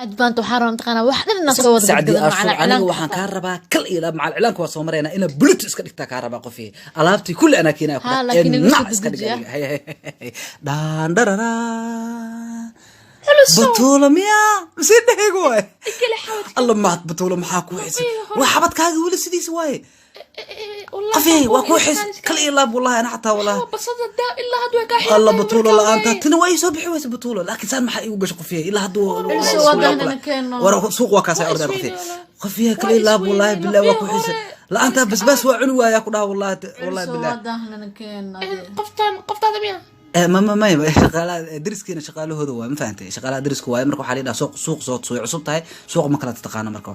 Had maanta waxaa rabaa mataqaanaa wax dhan inaan soo wada Sacdi gadgadano Ashur, macala aniga cilaanka waxaan xataa. kaa rabaa kal iyo laab, macal cilaanka waa soo maraynaa, inaa bulit iska dhigtaa kaa rabaa. Qofii alaabtii kulli anaa keenaa ku Ha, dhah, laakiin ee igu soo nac iska dhig dedejiya. adiga. Hay, hay, hay. Dhaan dharara. Batuula miyaa mise dheheg waaye? Alla mahad, Batuula, maxaa kuu xisay? Waa xabadkaaga weli sidiisa waaye. Qofii waa kuu xis kal iyo laab, wallahi ana xataa wallahi. Basada daa ilaa hadda way kaa Alla xiran. Batuulo, la-aanta tina waa ii soo bixi waysa Batuulo, laakiin saan maxaa iigu gasho qofiya ilaa hadda Ilso waa dahnana keeno. War suuq waa kaasay Waa ordaan qofiya isweyne. qofiya Waa kale laab isweyne, wallahi billahi waa ku lafii xisay hore. La-aanta basbaas waa cuni waayaa ku dhaha, wallahi wallahi Ilso billahi. waa dahnana keeno. Qoftaan qoftaada miya? Ma may shaqaalaha dariskiina, shaqaalahooda waa, ma fahantay? Shaqaalaha dariska waaye. Marka waxaa la yidhaha suuq suuq soo way cusub tahay, suuq ma kala taqaano. Marka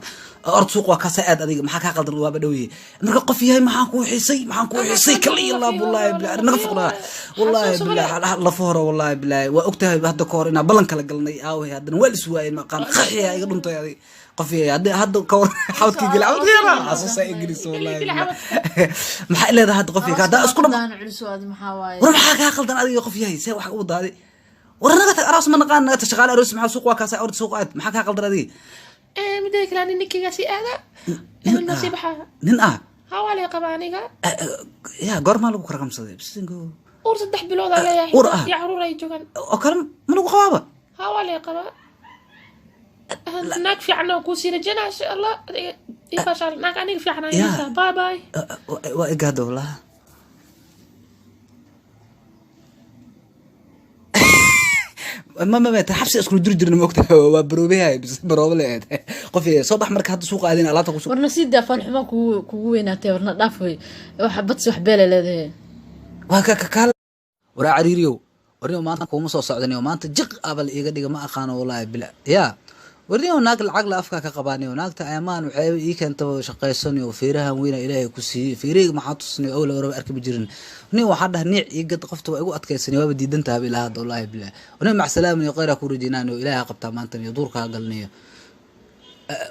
ord suuq waa kaasa aad adiga maxaa kaa qaldan? Waaba dhow yahay. Marka qof yahay, maxaan kuu xisay? Maxaan kuu xisay? Kal iyo laab, wallahi billahi naga foqnaa, wallahi billahi lafa hore, wallahi billahi waa ogtahay hadda ka hor inaan ballan kala galnay. Aaway haddana waa lis waayeen, maqaan qaxiya iga dhuntay adiga. Qof yahay, hadda hadda ka hor xawdkii geli, xawdkii yaraa xasuusa ingiriis, wallahi billahi. Maxaa leedahay hadda qof yahay hadda isku dham? Dahna culso adi maxaa waaye? War maxaa kaa qaldan adiga qof yahay? See wax u daaday? War naga tag, aroos ma naqaan, naga tag, shaqaale aroos maxaa? Suuq waa kaasa, ord suuq aad. Maxaa kaa qaldan adiga? Midda kale ani ninkaygaasi aada noo sii baxaa. Nin ah? Ha, waa lay qabaa aniga. Ya, goormaa lagu karakamsaday bisingo? Uur 3 bilood aa leeyahay. Uur ah? Iyo caruur ay joogaan. Oo kale ma lagu qabaaba? Ha, waa lay qabaa. Naag fiican oo kuu sii rajaynaa insha Allah. Adiga ii baashaal, naag aniga fiican Ya. ayaysaa. Bye bye. Waa igaada wallahi. Ma ta xabsi iskula jiri jirna, ma ogtahay? Waa baroobehay bis baroobe leeed qof yahay. Soo bax marka hadda suuqa aadin alaabta ku Warna sii daa, foolxumo kugu weynaatay. Warna dhaaf wey, wax badsi wax beelay leedahay. Waa ka ka waraa cariiriyow. Warniyo maanta kuuma soo socdaniyo, maanta jiq abal iiga dhiga, ma aqaano wallahi bila ya. Warniyo naag lacag la afka ka qabaaniyo, naagta amaan waxay ii keentaba shaqaysaniyo, feerahan weyna Ilaahay ku siiyey, feerahayga maxaa tusniyo awla waraba arki ma jirin. Nin waxaa dhaha niic ii gad, qofta waa igu adkaysaniyo, waaba diidan tahay ilaa hadda, wallahi billah. Warniyo macsalaamaniyo, khayraa ku rajeynaaniyo, Ilaahay ha qabtaa maanta niyo duurkaa galniyo.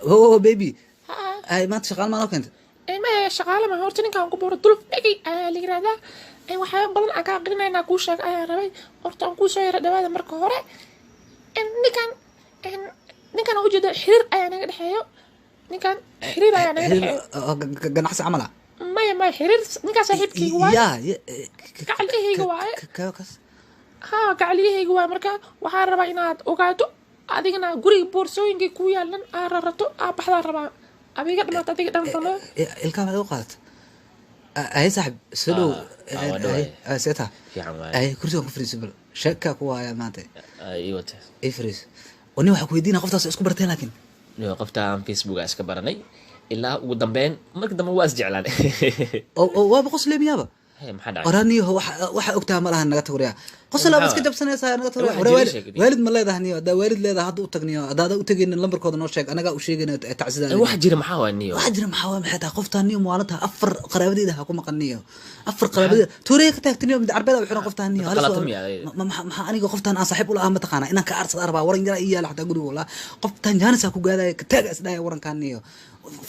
Oh baby. Ha. Ay maanta shaqaal maa noo keentay? Maya, shaqaale ma. Horta ninkaan ku booro Duluf Dhegay ayaa la yirahdaa. Waxyaaba badan aan ka aqrinaynaa kuu sheeg ayaan rabay. Horta aan kuu soo yara dhawaada marka hore. Ninkan aan ujeeda xiriir ayaa naga dhexeeyo. Ninkan xiriir ayaa naga xiriir dhexeeyo. Ganacsi camal ah? Maya maya, xiriir ninkaan saaxiibkayga waaye. Ya. Gacaliyahayga waaye. Kas. Ha, gacaliyahayga waaye. Marka waxaan rabaa inaad ogaato adigana guriga boorsooyinkay kuu yaalan aa rarato, aa baxdaan rabaa. Adiga dhamaata, adiga dhan rabo. Ilkaha maxaad u qaadata? Ay saaxib, soo dhow. Ah, waa dhawaay. Seeta? Fiican waaye. Ay kursigan ku fariiso, bal sheekaa ku waaya maanta. Ii wata. Ii fariiso oo nin waxaa ku weydiinaya qoftaas isku bartee laakiin. Niyo, qofta aan Facebooka iska baranay, ilaa ugu dambeyn marka dambe waa isjeclaan. Oo waaba qosle miyaaba? Hey, maxaa dhacay? Qoraniyo waxa ogtaha ma laha, naga tagriya qosla Maxaa iska waay? jabsanaysaa, naga tagriya. Waxa Wara jira sheegay. Waalid ma leedahay niyo? Haddaa waalid leedahay hadda u tagniyo, haddaada u tegaynin lambarkooda noo sheeg, anagaa u sheegayna tacsida. Wax jira maxaa waa niyo? Waxaa jira maxaa waay? Maxay tahay qoftaan niyo? Maalinta afar qaraabadeeda ha ku maqan niyo, afar qaraabadeeda tuuraya ka taagtay niyo, mid carbeeda u xiran qoftaan niyo. Dadka Halis qalata waa- miya adiga? Maxaa aniga qoftaan aan saaxiib ula ah mataqaana inaan ka aarsada arbaa waran yara ii yaala xataa guriga, walaa qoftaan jaanis ku gaadaya ka taaga isdhaya warankaan niyo,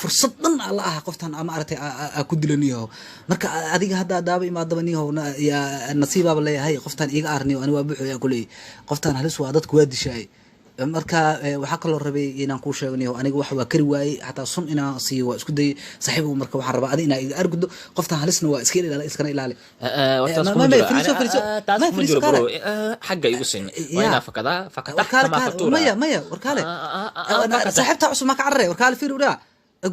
fursad dhan aa la aha qoftaan ama aragtay aa ku dila niyo. Marka adiga hadda daaba imaadaba niyo, yaa nasiibaaba leeyahay qoftaan iiga aar niyo, ani waa buuxoyaa kuley, qoftaan halis waa, dadku waa dishaay. Marka waxaa kaloo rabay inaan kuu sheego niyo, aniga wax waa kari waayey, xataa sun inaan siiyo waa isku dayay saaxiib. Marka waxaan rabaa adi inaa iga argudo qoftaan, halisna waa iska ilaali, iskana ilaali. Hortaas kuma jiro. Fariiso, fariiso. Taas Ma, kuma fariiso, jiro kaale. bro. Xagga igu sin waa Ya. inaa fakadaa fakatax Warkaale kama kaale fatuura. Maya maya, warkaale. Fakata. Saaxiibtaa cusub maa ka carare? Warkaale, fiir udhaa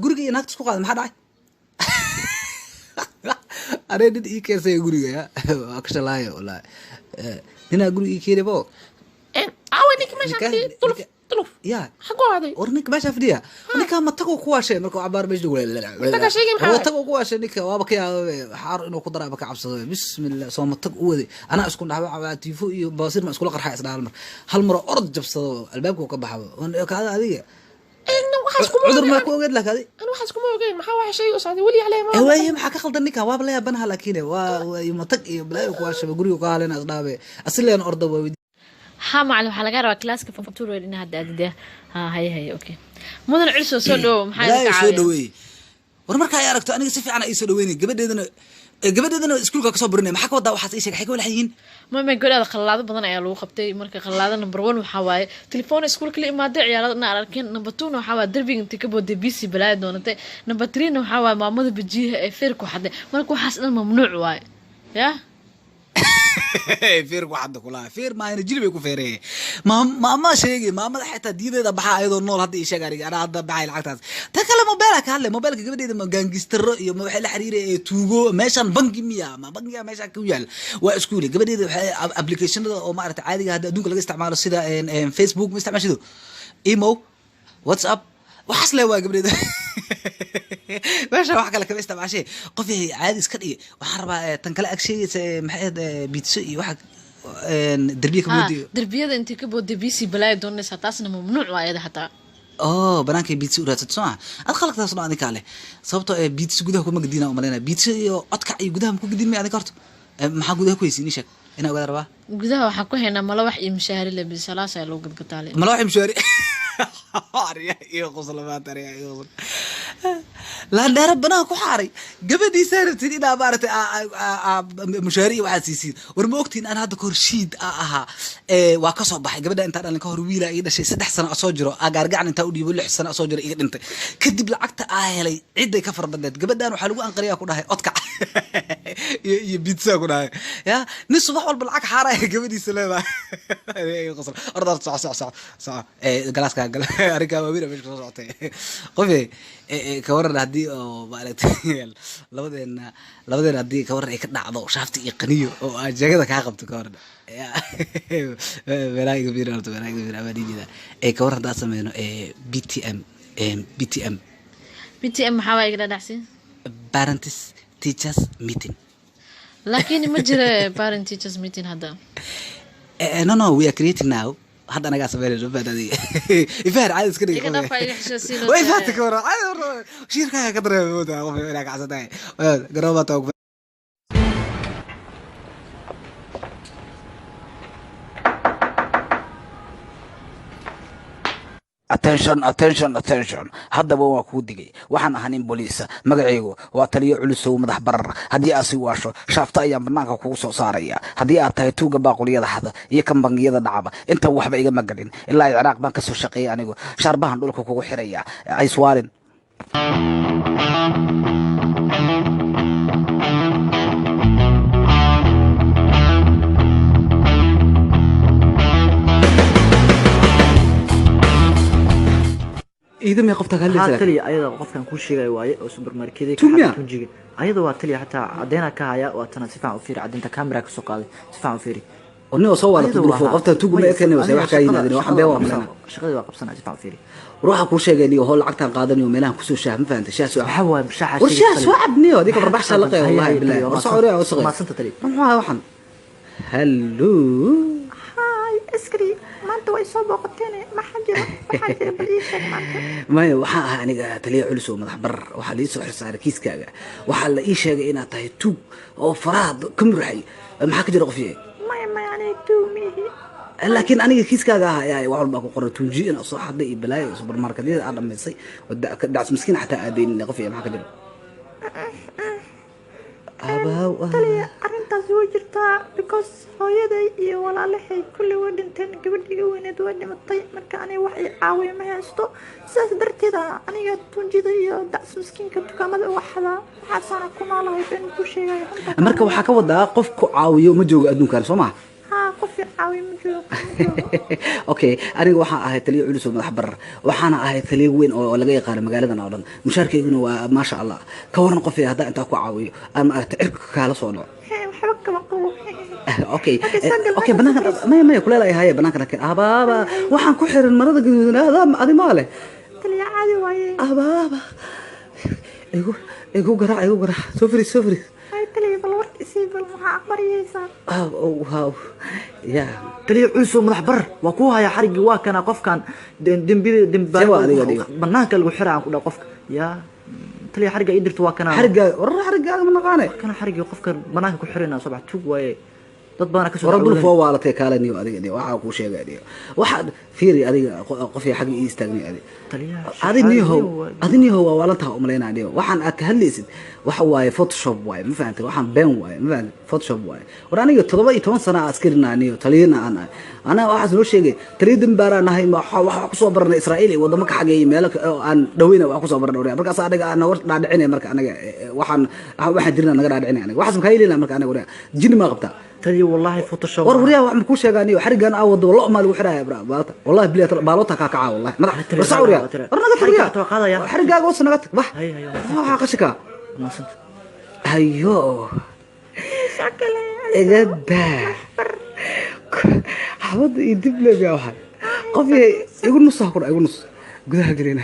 guriga iyo naagta isku qaada, maxaa dhacay? Anee nin ii keensaya guriga ya waa ka shalaayo wallahi. Ninaa guriga ii keenay bo. Aaway ninka meeshaan Ninka- fadhiyay? Duluf Duluf. Ya. Xaguu aaday? War ninka meeshaa fadhiya, ninka matagoo ku waashay marka cabaar meesha Matagaa sheegay maxaa waay? Matagoo ku waashay ninka, waaba ka yaaba xaar inuu ku daraaba ka cabsado. Bismillah, soo matag u waday anaa isku dhaxba tiifo iyo baasir ma iskula qarxay isdhaha hal mar, hal mar oo orod jabsado albaabka uu ka baxabo kaada adiga. Waxaas kuma Cudur maa ogeyn. ku ogeed laakiin adi? Ani waxaas kuma ogeyn. Maxaa waxa shay u socday weli caleh ma Waaye maxaa ka khaldan ninkan? Waaba la yaabanaha laakiin waa iyo matag iyo balaayo ku waashaba guriga ku halena isdhaabe asileen orda waa. Ha macalin, waxaa laga rabaa classka form two in hadda aadidee. Ha, haye haye, okay. Mudan Culso, soo dhowo, maxaa Balaayo idinka soo caawiya? dhaweey. War marka ay aragto aniga si fiican ay soo dhaweynay. Gabadheedana iskuulka kasoo burinay. Maxaa ka wadaa waxaas? Ii sheeg, xay ka walax yihiin? Mama, gabadhaada khalaado badan ayaa lagu qabtay. Marka khalaado number one waxaa waaye telefoon iskuulka la imaaday, ciyaarada dhan aan arkin. Number two na waxaa waaye derbiga intay ka booday bc balaaya doonatay. Number three na waxaa waaye maamada bajiyaha ee feer ku xaday. Marka waxaas dhan mamnuuc waaye ya. Feer ku xadda kulaha, feer maahina, jilibay ku feereye. Maama sheegay, maamada xitaa diideeda baxaa ayadoo nool. Hadda ii sheeg aniga, anaa hadda baxay lacagtaas. Ta kale, mobeela ka hadlay, mobeelka gabadheeda ma gangistaro iyo ma waxay la xiriiray ee tuugo? Meeshan bangi miya? Ma bangiga meeshan ku yaal? Waa iskuule. Gabadheeda waxay applicationada oo maaragtay caadiga hadda adduunka laga isticmaalo sida Facebook ma isticmaashido, imo, WhatsApp, waxaas le waa gabdheeda. Meesha wax kale kama isticmaashay. Qof yahay, caadi iska dhigi. Waxaan rabaa tan kale ag sheegaysa, maxay ahayd, biidso iyo waxa derbiya ka Ha, boodiyo. Derbiyada intay ka booday bc balaaya doonaysaa, taasna mamnuuc waa iyada xataa. Oh, banaankay biidso u raadsato soo ma? Ad khalaqtaas dhan adinkaa leh, sababtoo ee biidso gudaha kuma gediina umalaynaya. Biidso iyo codkac iyo gudaha ma ku gedin may adinka horta? Maxaa gudaha ku haysiin? Ii sheeg, inaa ogaada rabaa. Gudaha waxaa ku haynaa malawax iyo mishaari le bisalaas ayaa lagu gadgataale. Malawax mishaari? Arya iyo qoslamaad, arya iyo qosl. Laandheero banaan ku xaaray gabadhiisaa rabtid inaa maaragtay mushaari iyo waxaad siisiin. War ma ogtiin aan hadda kahor shiid a ahaa? Waa kasoo baxay gabadha intaa dhalin kahor. Wiila ii dhashay 3 sano asoo jiro, aa gaargacan intaa u dhiibo 6 sano asoo jiro iga dhintay. Kadib lacagta aa helay ciday ka farbadneed. Gabadhan waxaa lagu anqariyaa ku dhahay odkac iyo bitsa ku dhahay ya nin subax walba lacag xaaraya gabadhiisa leedahay. Qosl. Orda, orda, soco, soco, soco, soco. Galaaska gal. Arrinkaa waaweyn meesha kasoo socotay. Qofe, ka waran haddii oo maaragtay labadeena haddii ka waran ay ka dhacdo shaafti iyo qaniyo oo aan jeegada kaa qabto, ka waran? Meelaha iga fiiri horta, meelaha iga fiiri amaa dhiijida. Ka waran haddaan sameyno BTM, BTM? BTM maxaa waa, iga dhadhacsin? Parents Teachers Meeting. Laakiin ma jira parent teachers meeting hadda. No, no, we are creating now. Hadda anagaa sameynayno faad adiga ifahan, caadi iska dhig. Iga dhaaf, iga xishoosiin. Way faati, ka waran caadi shiirkaaga ka dareemay moodaa qof inaa kacsan tahay garoobaa taa. Attention, attention, attention! Haddaba waa kuu digay. Waxaan ahaa nin boliisa, magacaygu waa taliyo Culusow madax barar. Haddii aad sii waasho, shaafta ayaan banaanka kugu soo saaraya. Haddii aad tahay tuuga baaquliyada xada iyo kan bangiyada dhacaba, inta waxba igama gelin. Ilaa Ciraaq baan kasoo shaqeeyay anigu. Shaarbahan dhulka kugu xiraya, ayswaalin. Iidamay qofta ka Haa. hadlaysa? Taliya, ayada qofkan kuu sheegaya waaye oo supermarketka. Tumiya? Tunjiga ayada waa taliya, xataa caddeena ka haya. Waa tana, si fiican u fiiri caddeynta, camera ka soo qaaday, si fiican u fiiri. Oo nin oo soo waalato Ayada durufo waa- qofta tugu ma Maya, ekeenay wax aniga kaa yimaadeen waxaan been waa shaqada malena. Shaqadii waa qabsanaya, si fiican u fiiri. Ruuxa kuu sheegay niyo hoo lacagtaan qaadanayo meelahan kusoo shaah, ma fahantay? Shaah soo Maxaa waaye shaaxa? War sheegay shaah taliya? Soo cabniyo adiga barbax shaa laqay. Haya, wallahi haya, billahi. taliya, War soo oriya oo saqay. Maadsanta taliya. Muxuu ahaa waxan? Hallo. Hi askari, maanta way soo booqateen, maxaa jira? Maxaa jira? Bal ii sheeg maanta. Maya, waxaan ahaa aniga taliya Culus oo madax barar. Waxaa la ii soo xilsaaray kiiskaaga. Waxaa la ii sheegay inaad tahay tuug oo faraha ka murxay. Maxaa ka jira, qof yahay? Maya, maya, aniga tuumihi. Laakiin aniga kiiskaaga ahaa ayaa wax walbaa ku qoray, tunji inaad soo xaday iyo balaayo iyo supermarketyada aad dhamaysay oo dacs miskiin xataa aadaynin. Qof yahay, maxaa ka jira? Abaaw. Taliya, arrintaas way jirtaa because hooyaday iyo walaalahay kulli way dhinteen. Gabadhiga weyneed way dhimatay. Marka aniga wax i caawiya ma haysto. Sidaas darteeda aniga tunjida iyo dacs miskiinka dukaamada uga xadaa. Waxaasaana ku noolahay. Been ku sheegayo runta. Marka waxaa ka wadaa qof ku caawiyo ma joogo adduunkan, soo maha? Haa, qof i caawiya ma joogo, ma joogo. Okay, aniga waxaan ahay taliyo Culus oo madax barar. Waxaana ahay taliyo weyn oo laga yaqaano magaaladan oo dhan. Mushaarkayguna waa maasha Allah. Ka waran qof haddaan intaa ku caawiyo aan maaragtay cirka kaala soo dhaco? Hee, waxba kama qabo. Okay. Okay, soo gal, okay meesha banaanka fadhiiso. Maya, maya, kuleel ay haye banaanka laakiin abaaba waxaan ku xiran marada gaduudan adaa adi maa leh. Taliya, caadi waaye. Abaaba, igu garaac, igu garaac. Soo fariis, soo fariis. Hay taliya, bal warka isii, bal maxaa aqbariyeysaa? Wow, wow, ya. Taliya Culus oo madax bar, waa kuu haya xariggii, waa kana qofkan dembida See waa adiga, adiga? Banaanka lagu xiraa aan ku dhaha qofka yaa taliya, xarigga ii dirto, waa kana. Xarigaaga? War xariggaaga ma naqaane. Kana xariggii qofka banaanka ku xirayna soo bax, tuug waaye. Dad badanaa kasoo War dulf dacwoodan. waa waalatay, kaale niyo, adiga niyo waxaa kuu sheegay niyo, waxaad fiiri adiga qof yaa xagga ii istaagnay adiga. Taliyaha Adi niyahow, shaqaale. Adi niyahow, waa waalantaha umalaynaa niyo. Waxaan aad ka hadlaysid waxa waaye Photoshop waaye, ma fahantay? Waxaan been waaye, ma fahantay? Photoshop waaye. War aniga 17 sana askarina niyo, taliyana aan ahay. Anaa waxaas noo sheegay taliya dambaaraan nahay. Ma waxa kusoo baranay Israa'iil iyo wadamo ka xageeyay, meelo oo aan dhaweyna wax kusoo baranay waryaa. Markaas aniga aan naga dhaadhicinay, marka aniga waxaan jirna naga dhaadhicinay. Aniga waxaas makaa yeelina? Marka aniga waryaa, jinni maa qabtaa? Taliya, wallahi Photoshop. War waryaa, wax makuu sheegaa niyo? Xarigan aa wado lo maa lagu xiraaya bra baalta, wallahi bilahi baalota kaa kacaa, wallahi madax. Taliya, War sac waryaa. taliya. War naga Xarigga taliya. xataa waa qaadaya. Xarigaaga hoos naga tag, bax. Hay, hay, Waxaa qashinka. Mahadsanta. Hayo, iga daa xabadda iyo dib leebyaa. Waxaa qof yahay igu nus ha ku dha, igu nus gudaha gelina.